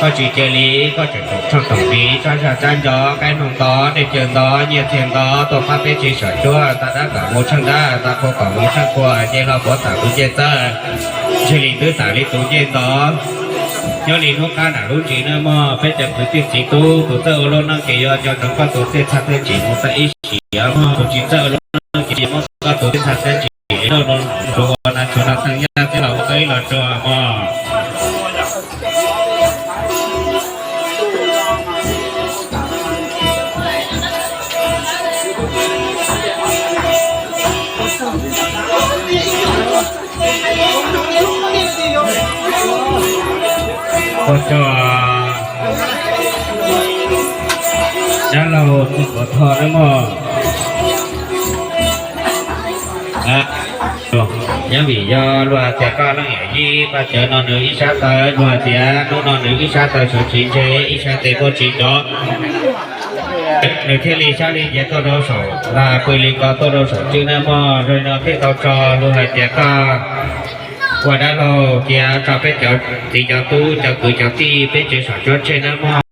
Koj tsis cia li, koj tseem room tsheej room miv, tsab zaj tsab ntso, qaib noog nto, dej cawv nto, nyiaj txiag nto, tuaj pab peb tsev saum cuab, ta dab kom mus tsheej dab, ta qhua kom mus tsheej qhua, nce hlo puav tam tus ncej txawj, ntshe li twb tam li tus ncej nto. Nyob li hnub qab nram lub ntsis na mog, peb cov kwv tij txiv tub tus txawj ua lub neej ces yuav nco ntsoov koj tus txij txhab txhab tsim mus tau ib sim mog, tus tsis txawj ua lub neej ces yuav muab koj tus txij txhab txhab tsim ua na tshuav no theej yaj txij los ua tau ib los tsuag mog. Ua tsaug dab laug Txwj Kuav Thoj nawb mog. Nyob vim yog luag hais tias koj leej yawm yij paj cawv no nws ib sab taw, luag hais tias hnub no nws ib sab taw sawv tsis ntse, ib sab tes muaj tsis nrov, nws thiaj li sab li nce tuaj rau saum, pw li ko tuaj rau saum tswb nawb mog. Zoo li no thiaj tau tso lus hais tias koj ua dab laug cia tso peb cov txiv cov tub cov kwv cov tij peb tsev saum cuab tsheej nawb mog.